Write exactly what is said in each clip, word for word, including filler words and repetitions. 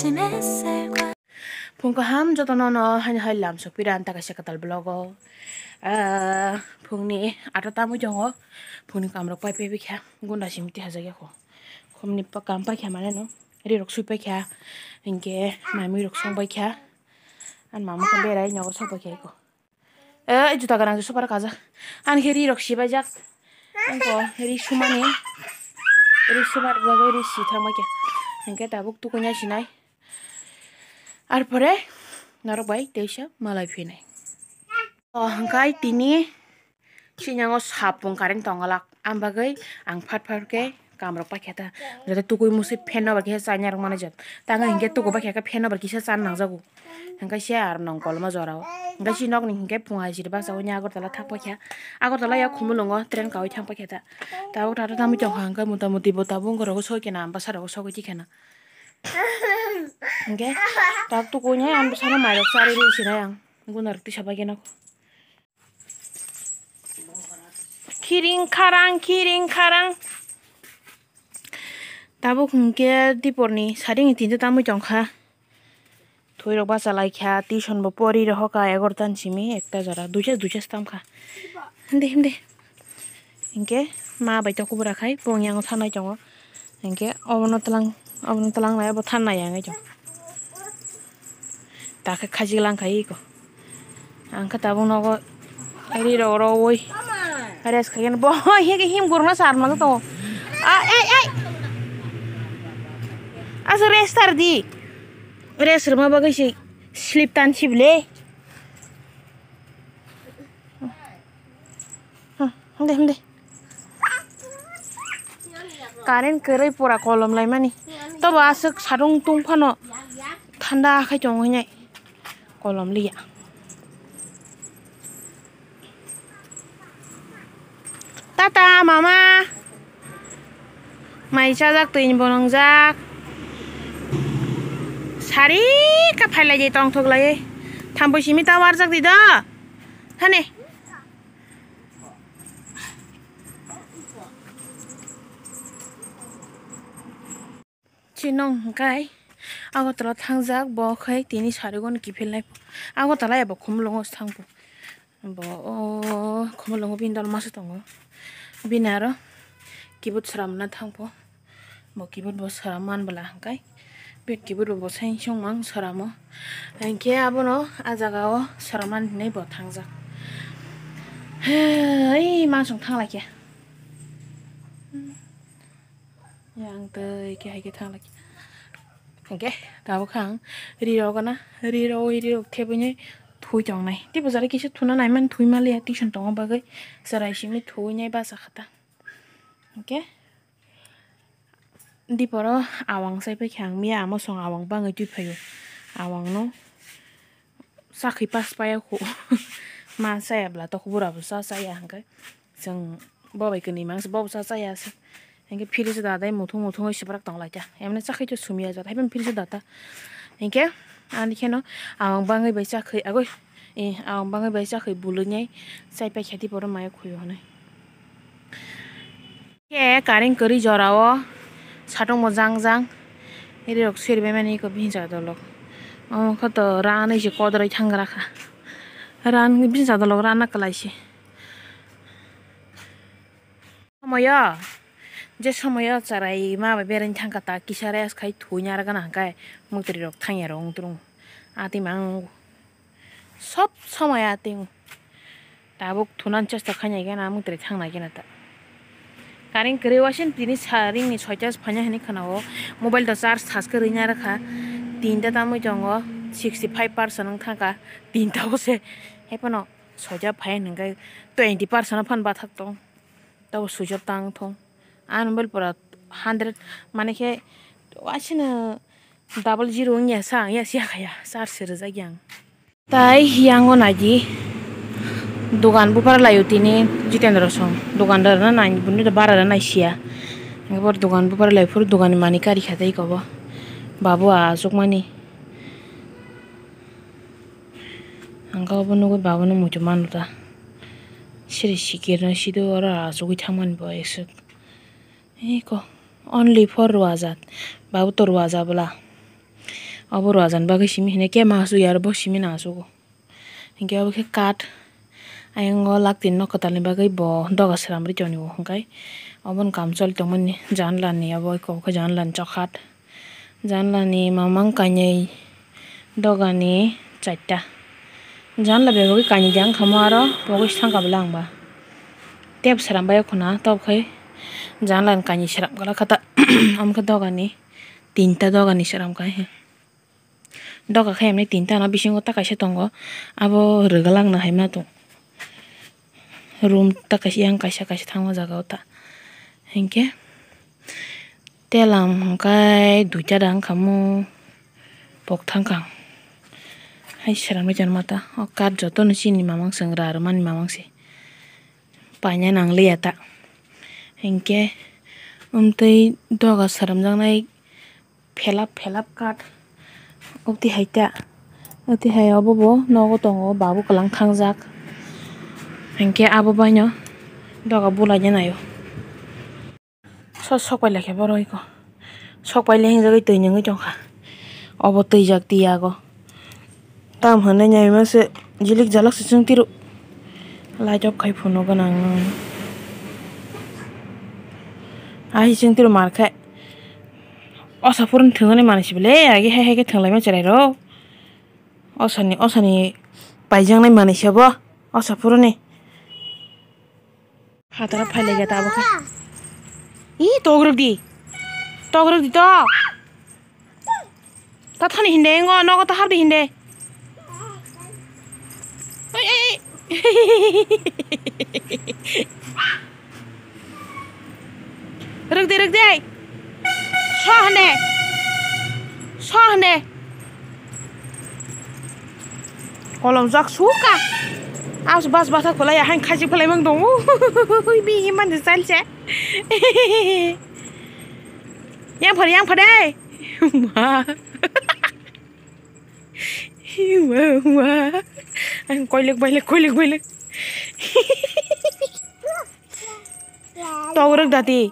Phung kaham jotono no haini hai lam sok piran ta kaisa kwtal vlog o. Ah, phungni ato tamwi tongo. Phungni kamrok pai pai kha. Gunda simi ti hajak ya kho. Khumni pa kam pai kha mane no. Ri rok sui pai kha. Hinkhe mami rok song pai kha. An mama khe berai nogo sok pai kha iko. Eh, juta ganang super kajak. Ani khe ri rok sibaijak. Angko ri sumani. Ri sumar bagwi ri si thangbai khe. Hinkhe tabuk tukunya sinai. Arpore norok bai teisa malai phinai. O hwnkhe tini sinyango sapung current tonglak. Ang bagwi ang phat phat khe kamrok paikha ta. Jate tukui musi fan no bar kisa chanya rok manai jat. Tang hinkhe tuku paikha khe fan no bar kisa chan nangjago. Hinkhe se aro nong kolma jorao. Hinkhe si nokni hinkhe phung hai siri basa o nya Agartala thang paikha. Agartala ya Khumulwngo train kawi thang paikha ta. Tabuk tato tamo tongkha hinkhe mota moti bo tabuk wngkha rogo soi kena basa rogo sogwi tikhana. Hinkhe tabuk tukui nai ang bwsano mairok charwi rw sinai ang. Gunarok tisa bai khe nokho. Khiring kharang, khiring kharang. Tabuk hinkhe diporni saringni tinta tamwi tongkha. Thwi rok bacha lai kha, tuition bo pori rohor kha egarota ni simi ekta jora, duicha duicha se tam kha. Himde, himde. Hinkhe ma bai tokobora khai, bo wngya thanai tongo. Hinkhe obono twlang, obono twlang nai, obo than nai ang ito. Takhe khajik lang khai iko. Ang khe tabuk nogo ri rok rowoi rest khai bo hinkhe him guruna sar ma tongo. A, ei, ei. Asa rest tar di. Rest rwma bagwi se sleep tan sibile. Hmm, himde, himde. Current kwrwi pura kolom laimani. Tobo aswk sadung tung phano thanda khai tongo hinai kolom liya. Tata, mama. Mai chajak, twi bo nwngjak. Sari ka phailai di tongthok lai. Thampui simi ta warjak di do. Thani. Chinong hwnkhe Agartala thangjak, bo khai tini sarigo no kiphilnai. Agartala abo Khumulwngo thangbo. Bo o Khumulwngo bini dol masa tongo. Bini aro keyboard sramna thangbo. Bo keyboard bo sram man bwla hwnkhe. Be keyboard bo bwsai songmang sramo. Hinkhe abono a jaga o sraman hinwi bo thangjak. Hei, masong thanglaikhe. Yang tei khe hai khe thang lai. Hingke tabuk ang ri rok gana, ri rok, ri rok thebwi nai thui tong nai. Tei bo jara kisa thuna nai mani thui maliya, tuition tongma bagwi chwrai simi thui nai basa kha ta. Hingke diporo awang chai paikha ang, miya amo song awang bangwi twi phaio. Awang no chakhwi pass paiya khu. Ma chaya bwla tok bura bo cha chaya hingke. Chwng bo bai kwnwi mang se, bo bwsa chaya se. Hinkhe fridge o da dai muthung muthungwi swprak tong lai kha. Emne chakhai to sumya jat, haiphano fridge o da ta. Hinkhe ani kheno ang bangwi bai chakhai agoi, eh, ang bangwi bai chakhai bulwi nai chai pai kha di, borok maya khuyo hwnwi. Khe current kwrwi jora o satung bo jang jang. Ri rok sir bai mani eko bini cha dolok. Omo khe to ran isi kodroi thang gra kha. Ran bini cha dolok ran na kwlai se. Somoyo, je somoyo chwrai ma bai beraini thangkha ta kisa rest khai thungya rwgana hwnkhe mwtwrwi rok thangya rw wng tung. Atwi mang sob somoi atwi wng. Tabuk thunani chesta khainai gana mwtwrwi thangnai gana ta. Current kwrwi waising tini saringni soita phaina hinwi khwnao mobile da charge thaske rwina rwkha tinta tamwi tongo sixty five percent wng thangkha tinta o se haiphano. Soja phai hwnkhe twenty percent phano bathak tong. Tabo switch off tang thung. Ani mobile pura hundred mani khe wasino double zero wngya sa, wngya siya khaya, charge se rwjak yang. Tai yango naidi, dogan bupar laio tini Jitendra song, dogan rwna nai, bini bara rwna nai siya. Hwnkhe bo dogan bupar lai phuru dogan ni mani kari kha tei kobo. Babu achukmani. Hwnkhe obo nugui babono muitu mano ta. Siri sikirno sido oro achugui thangmani bo eswk. Eko only for Ruwajat. Babu to Ruwajat bwla. Obo rwajani bagwi simi hwnwi khe ma asugya aro bo simi no asugo. Hinkhe obo khe kath. Ayang o lak tin nok kwtal ni bagwi bo doga sram rwi tongo hwnkhe oboni kam choli tongmani janla ni obo kok khe janla ni chokhat. Janla ni mamang kainwi doga ni charta. Janla bebagwi kainwi de wngkha mo aro pogwi sangka bwla ang ba. Tep sram bai khuna tok khai janla ni kainwi sram kwlak kha ta omo khe doga ni tinta doga ni sram kai. Doga khe emni tinta no bisingo ta kaisa tongo, abo rwgwlak no hai ma tong. Room ta kaisa yang kaisa kaisa thangma jaga o ta. Hinkhe telam hwnkhe duita da wngkha mo pok thangkha. Hai sramwi tonma ta o kath jotono chini mamang se wng ra rwmani mamang se paina nangliya ta. Hinkhe amtwi doga sramjaknai. Phelap phelap kath. Oktwi hai ta. Oktwi hai obo bo nogo tongo, babu kwlang thangjak. Hinkhe abo baino doga bulaina naio. So sok pailai khe boro iko. Sok pailai hingjagwi twi nungwi tongkha. Obo twijak twi yago. Tam hwnwi naima se jilik jalak se chwng tiro. Light off khai phunuk gwnang. Ahi chwng tiro mar khe. Osa phuruni thwngani manwi se bele agi hai hai khe thwnglaima chwrairok. Osani osani paijaknai manwi se bo osa phuruni. Hataro phailaikha tabukhe. Ih, tok rwk di. Tok rwk di, tok. Ta thani hinde, ngo nogo ta habdi hinde. Oi, oi, oi. Rwk di, rwk di. So hande. So hande. Kolom jak suka. As bas basa kolai hain khaji kolai mang dong. Ui, bi iman de salse. Yang phar, yang phar dai. Ma. Ma, ma. Ang koilek bailek, koilek bailek. Togrok dati.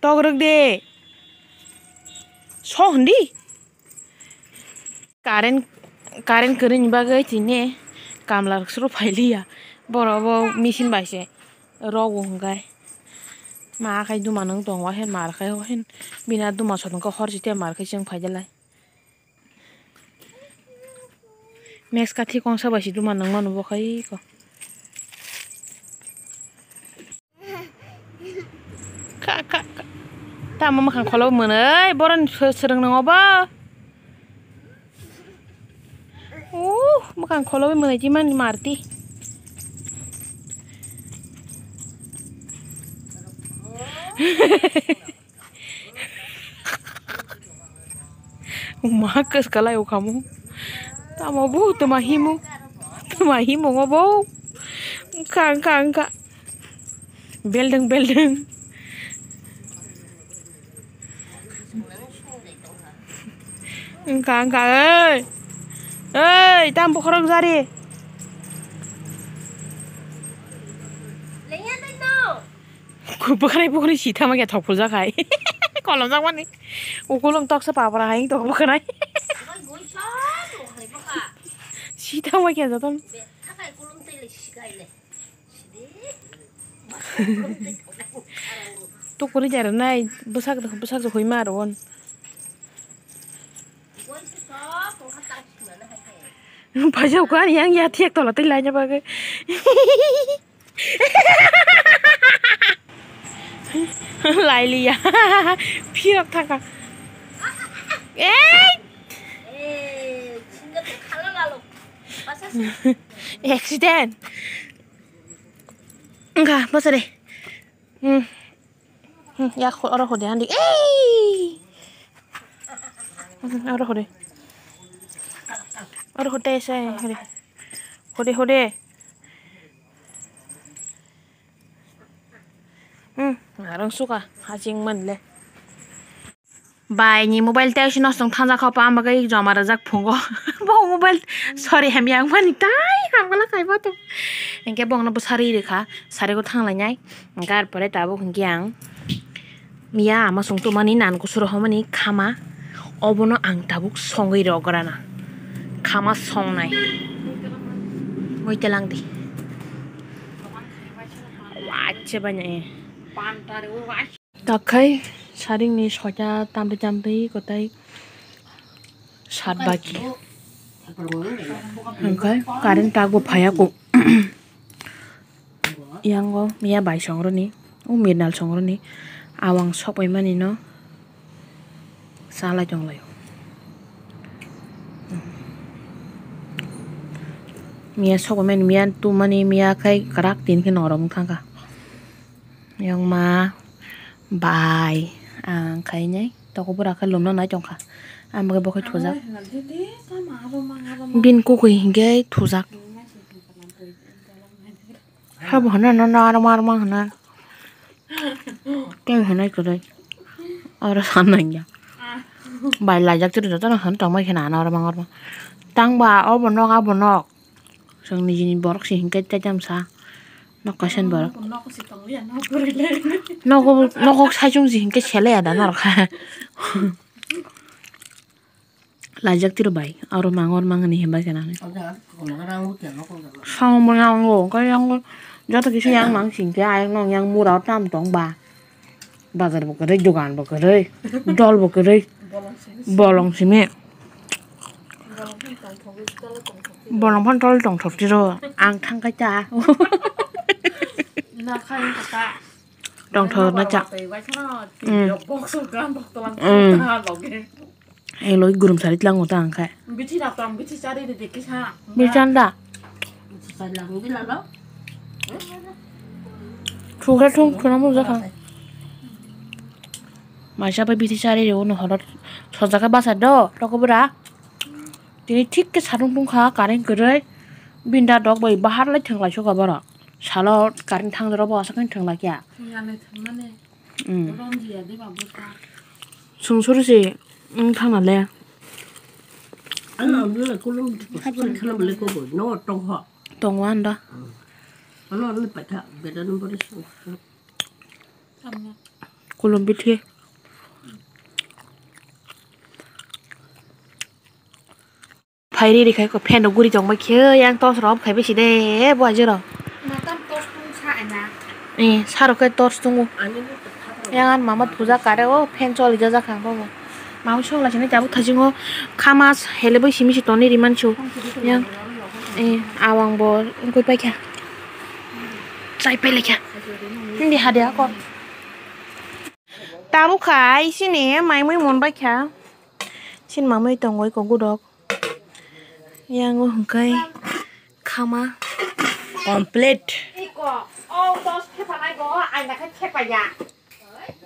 Togrok de. So hindi. Current, current kwrwini bagwi tini kamla rok suru phailiya. Borok bo machine bai se rogo hwnkhe. Ma khai duma nung tongo, wahen mar khai, wahen bina duma sot hwnkhe hor chite mar khai chwng phaidalai. Meska thik ongsa bai se duma nung mano bo khai ko. Ka, ka, ka. Tamo mwkhang kholo mwnwi, boroni sw-, swrwng nung obo. Uh, mwkhang kholo mwnwi di mani marti. Ma kwskalai o khamu. Tamo bo tuma himu. Tuma himu ngo bo. Wngkha, wngkha, wngkha. Beldeng, beldeng. Wngkha, wngkha, oi. Oi, tamo bokhorok jari. Bwkhwnai, bwkhwnai sitama khe thok phuljak hai. Kolomjak mani. Ukulung toksa papra hai tok bwkhwnai. Sitama khe joto. Tukuri jaro nai bwsak, bwsak hui ma aro on. Paisa uka ani yang ya thiak tola tei laina bagwi. Lailiya. Phirok thaka. Ei! Accident. Wngkha, bwsa de. Hmm. Hmm, ya, oro hode, andi. Ei! Hmm, oro hode. Oro hode, sai, hode. Hode, hode. Hmm, arang suka, haching man le. Bai ni mobile tei sino song thanja kho pa, am bagwi joma rajak phungo. Bo mobile, sorry, hamya wngmani tai hamgala kaibo to. Hinkhe bongno bwsari rikha, sarigo thanglainai. Hinkhe arpore tabuk hinkhe ang miya ama song tumani nan kusuro homani khama. Obono ang tabuk songwi rwgrana. Khama songnai. Muitelang di. Wache banya e. Takhai saringni soita tamtwi tamtwi kotai sat baki. Hwnkhe current tak bo phaiya ko. Yango miya bai songroni, o mirnal songroni, awang sokpai mani no salai tonglaio. Miya sokpai mani, miya tumani, miya khai kwrak tin khe norok wng thangkha. Yang ma bai ang khainai toko bwrang khe lumna nai tongkha, ang bagwi bo khe thujak. Bini kukui hinkhe thujak. Habo hwnwi no, no, arma, arma hwnwi. Tei hwnwi kwrwi. Oro san nangya. Bai laijak tiri jotono hwn tongbai kheno ano arma, arma. Tang ba obo nok, abo nok. Chwng nijini borok se hinkhe tei tamsa. Nok kaisa ni borok. Nogo, nogo saichung se hinkhe selai ya da norok kha. Laijak tiro bai, aro mang, oro mang hinwi himbai khe nang. Samung bo nango, khe yang joto kisa yang mang sing khe ayang nong yang mura o tam tong ba. Bazar bo kwrwi, dogan bo kwrwi, dol bo kwrwi, bolong simi. Bolong phan tol tong thok tiro, ang thang kai ta. Tongthor na cha. Mm. Mm. Eloi gurum sari tlang uta ang khai. Bithi rap tong, bithi chari de deki sa. Bithi chanda. Thukra thung khuna mu jakha. Maisa bai bithi chari re uno horot sojaka basa do toko bura. Tini thik khe satung tungkha current kwrwi. Binda dok bai bahar lai thwng lai suka borok. Salo current thang rw bo aswk thwng lai kya. Thwng ya le thwng mani. Mm. Rom di ya de ba bwsa. Sungsuru se wng thangna le. Ano ang le kulum khana bole ko bo no tong ho. Tong wan da. Ano ang le paitha beda no bore sung. Kulum bithi. Phairi ri khai ko fan rok guri tong bai khe yang torch rok khai bai si de bo ajero. Matam torch tung sa ena. Eh, saro khe torch tungo. Yang an mama puja kare o fan choli ja jakha bo. Mama song la sini tabuk thajingo khama hele bai simi si toni riman su. Yang, eh, awang bo ngkoi pai kha. Chai pai le kha. Hindi hade akor. Tabuk khai sini mai mui mon bai kha. Sin mamui tongoi ko gudok. Yang o hwnkhe khama complete.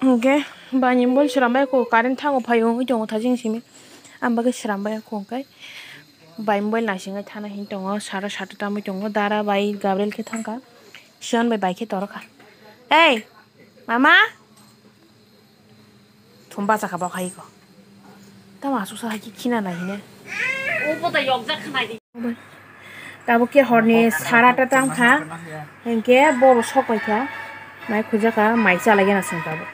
Hwnkhe bai ni mobile srambai ko current thango phaio wngwi tongo thajing simi. Ang bagwi srambai ko hwnkhe bai mobile naisingwi thana hin tongo sara sata tamwi tongo dara bai Gabriel khe thangkha. Sion bai bai khe torokha. Ei mama. Thum bachakha bo khai ko. Tamo asuksa hai khe khina nai hine. Obo da yokjak khna di. Tabuk khe horni sara ta tang kha. Hinkhe bo bo sok pai kha. Mai khujaka mai chalai gana sung tabuk.